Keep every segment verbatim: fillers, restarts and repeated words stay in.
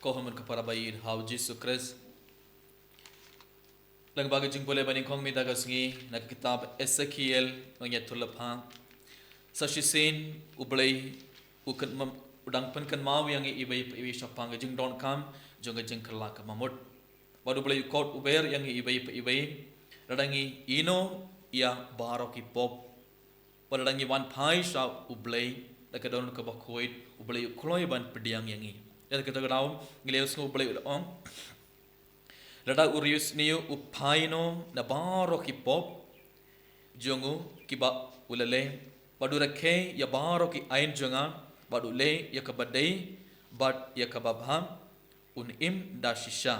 Ko khun ka para ba ïeit ha u Jisu Khrist. Lyngba ka jingpule ba nyngkong mynta ka sngi na ka kitab Esekiel, ngi ïathuh lypa. Sa shisien U Blei u kynmaw, u dang pynkynmaw ïa ngi iwei pa iwei shaphang ka jingdonkam jong ka jingkylla ka mamut. Bad U Blei u khot u ber ïa ngi iwei pa iwei. Lada ngi ïehnoh ïa baroh ki pop, bad lada ngi wan phai sha U Blei da ka dohnud kaba khuid, U Blei u kloi ban pdiang ïa ngi. Ïa kata ka daw ngi la ïohsngew U Blei u la ong, lada u riewsniew u phai noh na baroh ki pop jong u kiba u la leh, bad u rakhe ïa baroh ki aiñ jong nga, bad u leh ïa kaba dei bad ïa kaba bha, un im da shisha,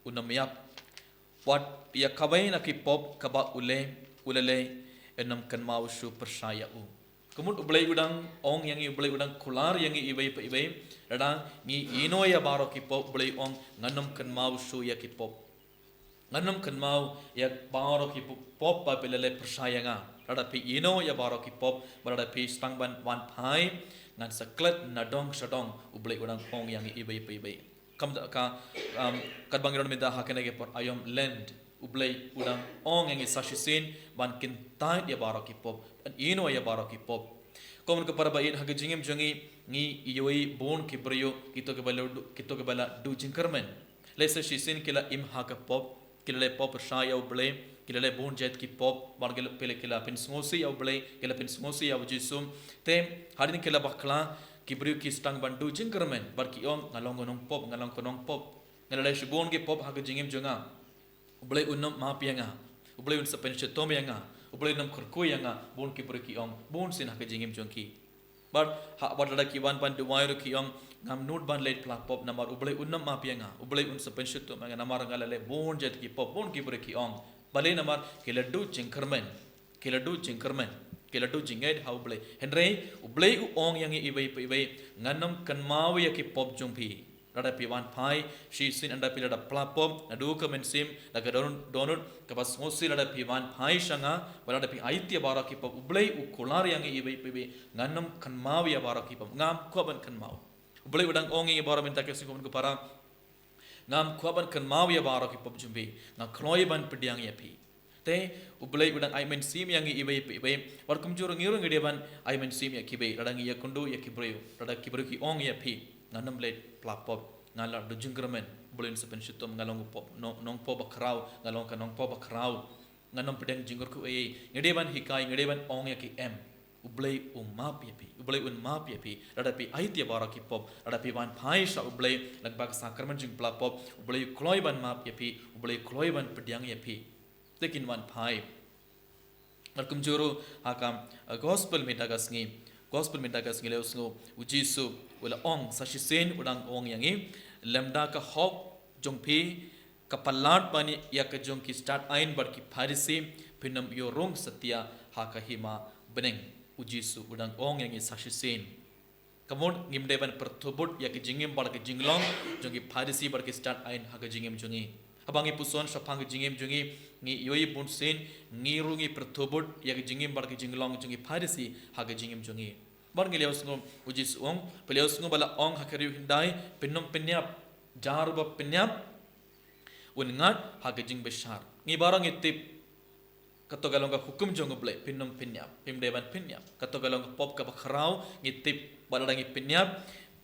un ym ïap. Wat ïa kawei na ki pop kaba u leh, u la leh, yn ym kynmaw shuh pyrshah ïa u. Ka mut U Blei u dang ong ïa ngi, U Blei u dang kular ïa ngi iwei pa iwei. Lada ngi ïehnoh ïa baroh ki pop, U Blei u ong, ngan ym kynmaw shuh ïa ki pop. Ngan ym kynmaw ïa baroh ki pop, pop ba phi la leh pyrshah ïa nga. Lada phi ïehnoh ïa baroh ki pop, bad lada phi sdang ban wan phai, ngan sa klet nadong shadong, U Blei u dang ong ïa ngi iwei pa iwei. Kam da ka, um, katba ngi don mynta ha kane ka por aïom Lent, U Blei u dang ong ïa ngi sa shisien ban kyntait ïa baroh ki pop, ban ïehnoh ïa baroh ki pop. Ko khun ka para ba ïeit, ha ka jingim jong ngi, ngi ïohi bun ki briew, kito kiba la du, kito kiba la duh jingkyrmen. Lehse shisien ki la im ha ka pop, ki la leh pop pyrshah ïa U Blei, ki la leh bun jait ki pop, bad ki la, ki la, ki la pynsngewsih ïa U Blei, ki la pynsngewsih ïa u Jisu. Te hadien ki la bakla, ki briew ki sdang ban duh jingkyrmen, bad ki ong, nga long ka nongpop, nga long ka nongpop. Nga la leh shibun ki pop ha ka jingim jong nga. U Blei un ym map ïa nga. U Blei un sa pynshitom ïa nga. U Blei un ym kyrkhu ïa nga. Bun ki briew ki ong, bun sien ha ka jingim jong ki. Bad ha, bad lada ki wan ban duwai ruh ki ong, ngam nud ban leit phla pop namar U Blei un ym map ïa nga. U Blei un sa pynshitom ïa nga namar nga la leh bun jait ki pop, bun ki briew ki ong. Balei? Namar ki la duh jingkyrmen. Ki la duh jingkyrmen. Ki la duh jingngeit ha U Blei. Hynrei U Blei u ong ïa ngi iwei pa iwei, ngan ym kynmaw ïa ki pop jong phi. Lada phi wan phai shisien, lada phi la da phla pop naduh ka mynsiem, da ka dohnud, dohnud kaba sngewsih, lada phi wan phai sha nga, bad lada phi aiti ïa baroh ki pop, U Blei u kular ïa ngi iwei pa iwei, ngan ym kynmaw ïa baroh ki pop, ngam kwah ban kynmaw. U Blei u dang ong ïa ngi baroh mynta ka sngi, ko khun ko para, ngam kwah ban kynmaw ïa baroh ki pop jong phi, nga kloi ban pdiang ïa phi. Te U Blei u dang ai mynsiem ïa ngi iwei pa iwei. Wat kumjuh ruh ngi ruh ngi dei ban ai mynsiem ïa kiwei. Lada ngi ïakynduh ïa ki briew, lada ki briew ki ong ïa phi, ngan ym leit phla pop, nga la duh jingkyrmen, U Blei un sa pynshitom, nga long u pop, nong, nongpop bakhraw, nga long ka nongpop bakhraw. Ngan ym pdiang jingkyrkhu ei ei. Ngi dei ban hikai, ngi dei ban ong ïa ki, em, U Blei u map ïa phi. U Blei un map ïa phi. Lada phi aiti ïa baroh ki pop, lada phi wan phai sha U Blei lyngba ka sakramen jingphla pop, U Blei u kloi ban map ïa phi, U Blei u kloi ban pdiang ïa phi. Te kin wan phai. Bad kumjuh ruh ha ka, uh, gospel mynta ka sngi. Gospel mynta ka sngi la ïohsngew, u Jisu u la ong, sa shisien u dang ong ïa ngi, lymda ka hok jong phi ka palat ban ïa ka jong ki stad aiñ bad ki Pharisi, phin ym ïoh rung satia ha ka hima bneng. U Jisu u dang ong ïa ngi sa shisien. Ka mut ngim dei ban pyrthuh bud ïa ka jingim bad ka jinglong jong ki Pharisi bad ki stad aiñ ha ka jingim jong ngi. Haba ngi puson shaphang ka jingim jong ngi, ngi ïohi bun sien, ngi ruh ngi pyrthuh bud ïa ka jingim bad ka jinglong jong ki Pharisi ha ka jingim jong ngi. Bad ngi la ïohsngew u Jisu u ong, phi la ïohsngew ba la ong ha ka riew hyndai, phin ym pynïap, jar ba pynïap un ngat ha ka jingbishar. Ngi baroh ngi tip, kato ka long ka hukum jong U Blei, phin ym pynïap, phim dei ban pynïap. Kato ka long ka pop kaba khraw, ngi tip, ba lada ngi pynïap,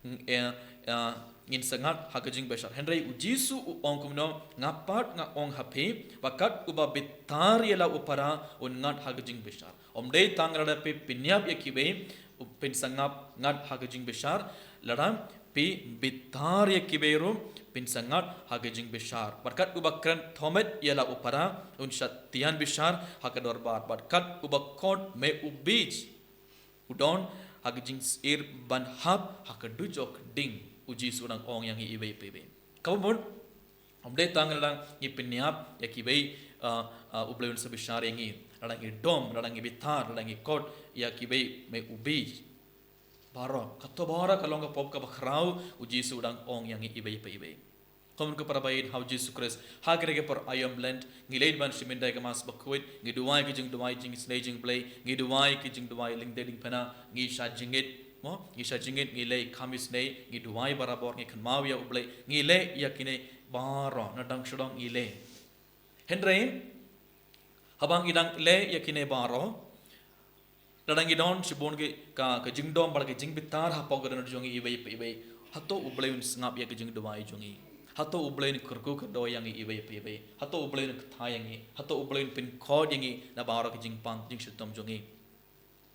ng-, eh, eh, ngin sa ngat ha ka jingbishar. Hynrei u Jisu u ong kumno, nga pat nga ong ha phi, ba kat uba bitar ïa la u para un ngat ha ka jingbishar. Ym dei tang lada phi pynïap ïa kiwei, u phin sa ngat, ngat ha ka jingbishar, lada phi bitar ïa kiwei ruh, phin sa ngat ha ka jingbishar. Bad kat uba kren thomet ïa la u para, un shah tian bishar ha ka dorbar. Bad kat uba khot me u bij, u don ha ka jingsyier ban hap ha ka dujok ding. U Jisu u dang ong ïa ngi iwei pa iwei. Kaba mut, ym dei tang lada ngi pynïap ïa kiwei, uh, uh, U Blei un sa bishar ïa ngi. Lada ngi dom, lada ngi bitar, lada ngi khot ïa kiwei me u bij. Baroh, kato baroh ka long ka pop kaba khraw, u Jisu u dang ong ïa ngi iwei pa iwei. Ko khun ko para ba ïeit ha u Jisu Khrist, ha kane ka por aïom Lent, ngi leit ban shim bynta ïa ka Mass bakhuid, ngi duwai ka jingduwai jingisynei jong U Blei, ngi duwai ka jingduwai lyngdei lyngphna, ngi shah jingngeit, Mo, ngi shah jingit, ngi leh kham isynei, ngi duwai barabor, ngi kynmaw ïa U Blei, ngi leh ïa kine baroh, na dang sha dang ngi leh. Hynrei, haba ngi dang leh ïa kine baroh, lada ngi don shibun ki ka, ka jingdom bad ka jingbitar hapoh ka dohnud jong ngi iwei pa iwei, hato U Blei un sngap ïa ka jingduwai jong ngi? Hato U Blei un kyrkhu kyrdoh ïa ngi iwei pa iwei? Hato U Blei un kyrteng ïa ngi? Hato U Blei un pynkhuid ïa ngi na baroh ka jingpang jingshitom jong ngi?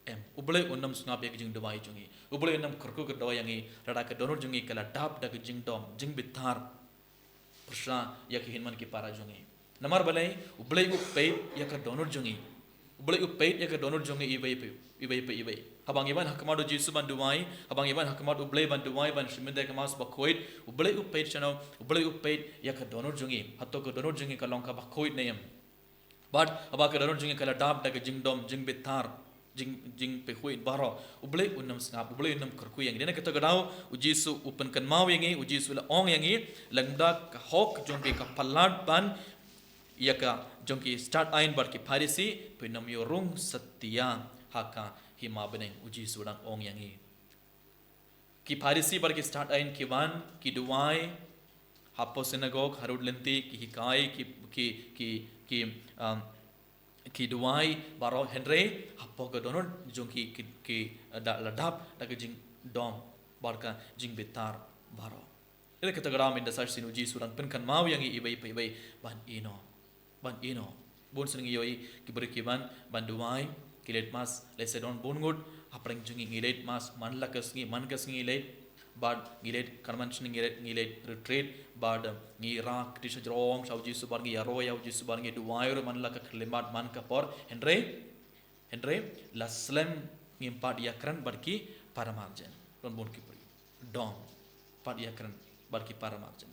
Em, U Blei un ym sngap ïa ka jingduwai jong ngi. U Blei un ym kyrkhu kyrdoh ïa ngi lada ka dohnud jong ngi ka la dap da ka jingdom, jingbitar pyrshah ïa ki hynmen ki para jong ngi. Namar balei? U Blei u peit ïa ka dohnud jong ngi. U Blei u peit ïa ka dohnud jong ngi iwei pa iwei. Haba ngi wan ha khmat U Jisu ban duwai, haba ngi wan ha khmat U Blei ban duwai, ban shim bynta ïa ka Mass Bakhuid, U Blei u peit shano? U Blei u peit ïa ka dohnud jong ngi. Hato ka dohnud jong ngi ka long kaba khuid ne em? Bad haba ka dohnud jong ngi ka la dap da ka jingdom, jingbitar, jing, jingpyrkhat baroh, U Blei un ym sngap, U Blei un ym kyrkhu ïa ngi. Dei na kata ka daw U Jisu u pynkynmaw ïa ngi, U Jisu u la ong ïa ngi, lymda ka hok jong phi ka palat ban ïa ka jong ki stad aiñ bad ki Pharisi, phin ym ïoh rung satia ha ka hima bneng. U Jisu u dang ong ïa ngi. Ki Pharisi bad ki stad aiñ ki wan, ki duwai hapoh synagog, harud lynti, ki hikai, ki, ki, ki, ki, um, ki duwai baroh, hynrei hapoh ka dohnud jong ki, ki, ki, uh, da, la dap da ka jingdom bad ka jingbitar baroh. Ïa kata ka daw mynta sa shisien U Jisu u dang pynkynmaw ïa ngi iwei pa iwei ban ïehnoh, ban ïehnoh. Bun sien ngi ïohi ki briew ki wan ban duwai, ki leit Mass, lehse don bun ngut hapdeng jong ngi, ngi leit Mass man la ka sngi, man ka sngi ngi leit, bad ngi leit convention, ngi leit, ngi leit retreat, bad, um, ngi ïarap kti shajrong sha U Jisu, bad ngi ïaroh ïa U Jisu, bad ngi duwai ruh man la ka khyllipmat, man ka por, hynrei, hynrei la slem ngim pat ïakren bad ki para marjan. Don bun ki briew dang pat ïakren bad ki para marjan,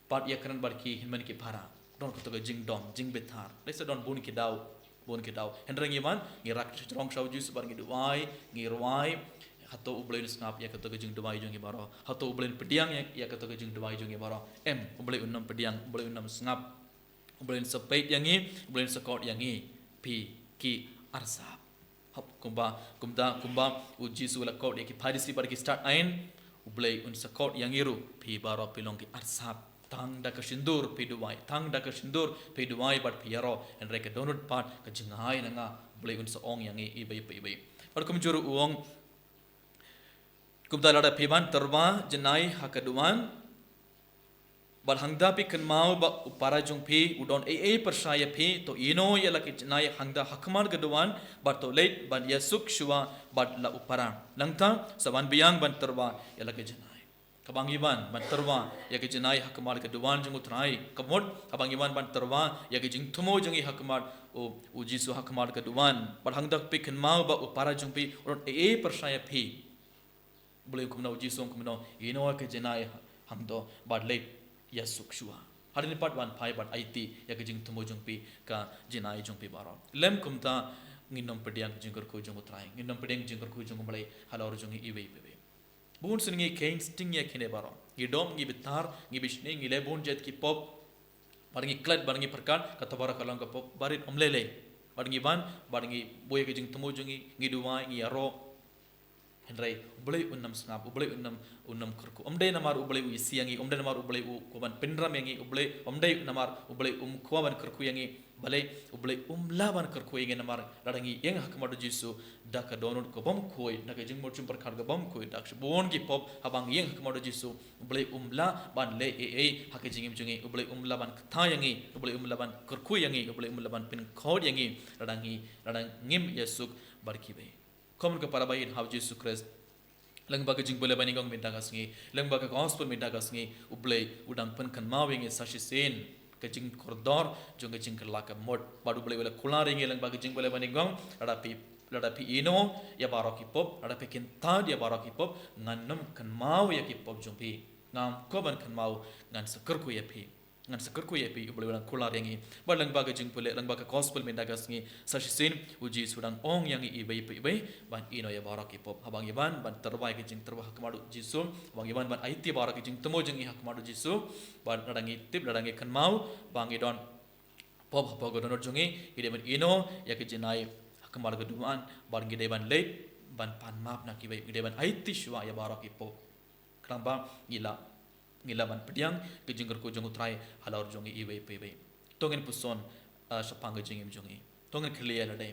pat ïakren bad ki hynmen ki para. Don kato ka jingdom, jingbitar. Lehse don bun ki daw, bun ki daw. Hynrei ngi wan, ngi ïarap kti shajrong sha U Jisu bad ngi duwai, ngi rwai. Hato U Blei un sngap ïa kato ka jingduwai jong ngi baroh? Hato U Blei un pdiang ïa, ïa kato ka jingduwai jong ngi baroh? Em, U Blei un ym pdiang, U Blei un ym sngap. U Blei un sa peit ïa ngi, U Blei un sa khot ïa ngi. Phi ki arsap. Hap, kumba, kumta, kumba U Jisu u la khot ïa ki Pharisi bad ki stad aiñ, U Blei un sa khot ïa ngi ruh, phi baroh phi long ki arsap. Tang da ka shyntur phi duwai, tang da ka shyntur phi duwai bad phi ïaroh, hynrei ka dohnud pat ka jingai na nga, U Blei un sa ong ïa ngi iwei pa iwei. Bad kumjuh ruh u ong, kumta lada phi ban tyrwa janai ha ka duwan, bad hangta phi kynmaw ba u para jong phi u don ei ei pyrshah ïa phi, to ïehnoh ïa la ka janai hangta ha khmat ka duwan, bad to leit ban ïasuk shuwa bad la u para. Nangta sa wan biang ban tyrwa ïa la ka janai. Haba ngi wan ban tyrwa ïa ka janai ha khmat ka duwan jong U Trai, ka mut haba ngi wan ban tyrwa ïa ka jingthmu jong ngi ha khmat U, U Jisu ha khmat ka duwan, bad hangta phi kynmaw ba u para jong phi u don ei ei pyrshah ïa phi. U Blei u ong kumno, U Jisu u ong kumno? Ïehnoh ïa ka janai hangto bad leit ïasuk shuwa. Hadien pat wan phai bad aiti ïa ka jingthmu jong phi, ka janai jong phi baroh. Lym kumta ngin ym pdiang ka jingkyrkhu jong U Trai, ngin ym pdiang ka jingkyrkhu jong U Blei halor jong ngi iwei pa iwei. Bun sien ngi kheiñ sting ïa kine baroh. Ngi dom, ngi bitar, ngi bishni, ngi leh bun jait ki pop. Bad ngi klet, bad ngi pyrkhat, kata baroh ka long ka pop barit, ym lei lei. Bad ngi wan, bad ngi buh ïa ka jingthmu jong ngi, ngi duwai, ngi ïaroh. Hynrei U Blei un ym sngap, U Blei un ym, un ym kyrkhu. Ym dei namar U Blei u isih ïa ngi, ym dei namar U Blei u kwah ban pynrem ïa ngi, U Blei, ym dei namar U Blei um kwah ban kyrkhu ïa ngi. Balei? U Blei um lah ban kyrkhu ïa ngi namar lada ngi ïeng ha khmat U Jisu da ka dohnud ka bym khuid, da ka jingmut jingpyrkhat ka bym khuid, da shibun ki pop, haba ngi ïeng ha khmat U Jisu, U Blei um lah ban leh ei ei ha ka jingim jong ngi, U Blei um lah ban kta ïa ngi, U Blei um lah ban kyrkhu ïa ngi, U Blei um lah ban pynkhuid ïa ngi lada ngi, lada ngim ïasuk bad kiwei. Ko mon ko para ba ïeit ha U Jisu Khrist, lyngba ka jingpule ba nyngkong mynta ka sngi, lyngba ka gospel mynta ka sngi, U Blei u dang pynkynmaw ïa ngi sa shisien ka jingkordor jong ka jingkylla ka mut. Bad U Blei u la kular ïa ngi lyngba ka jingpule ba nyngkong, lada phi, lada phi ïehnoh ïa baroh ki pop, lada phi kyntait ïa baroh ki pop, ngan ym kynmaw ïa ki pop jong phi. Ngam kwah ban kynmaw, ngan sa kyrkhu ïa phi. Ngan sa kyrkhu ïa phi, U Blei u dang kular ïa ngi. Bad lyngba ka jingpule, lyngba ka gospel mynta ka sngi, sa shisien U Jisu u dang ong ïa ngi iwei pa iwei ban ïehnoh ïa baroh ki pop. Haba ngi wan ban tyrwa ïa ka jingtyrwa ha khmat U Jisu, haba ngi wan ban aiti baroh ka jingthmu jong ngi ha khmat U Jisu, bad lada ngi tip, lada ngi kynmaw ba ngi don pop hapoh ka dohnud jong ngi, ngi dei ban ïehnoh ïa ka janai ha khmat ka duwan, bad ngi dei ban leit ban pan map na kiwei, ngi dei ban aiti shuwa ïa baroh ki pop. Khnang ba ngi lah, ngi lah ban pdiang ka jingkyrkhu jong U Trai halor jong ngi iwei pa iwei. To ngin puson, ah, shaphang ka jingim jong ngi. To ngin khlieh ïa lade.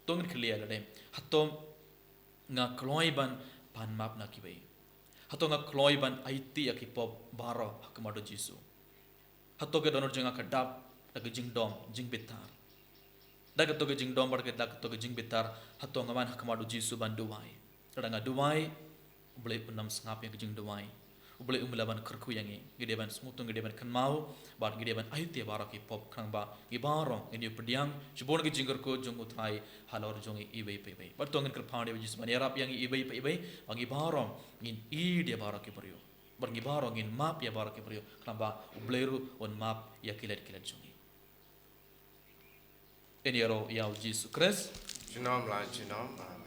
To ngin khlieh ïa lade. Hato nga kloi ban pan map na kiwei? Hato nga kloi ban aiti ïa ki pop baroh ha khmat U Jisu? Hato ka dohnud jong nga ka dap da ka jingdom, jingbitar? Da kato ka jingdom bad ka, da kato ka jingbitar, hato nga wan ha khmat U Jisu ban duwai? Lada nga duwai, U Blei un ym sngap ïa ka jingduwai. U Blei um lah ban kyrkhu ïa ngi. Ngi dei ban sngewthuh, ngi dei ban kynmaw, bad ngi dei ban aiti ïa baroh ki pop, khnang ba ngi baroh ngin ïoh pdiang shibun ka jingkyrkhu jong U Trai halor jong ngi iwei pa iwei. Bad to ngin kyrpad ïa U Jisu ban ïarap ïa ngi iwei pa iwei, ba ngi baroh ngin ïeit ïa baroh ki briew. Bad ngi baroh ngin map ïa baroh ki briew, khnang ba U Blei ruh un map ïa ki lad ki lad jong ngi. Ngin ïaroh ïa U Jisu Khrist. Junom la junom. Amen.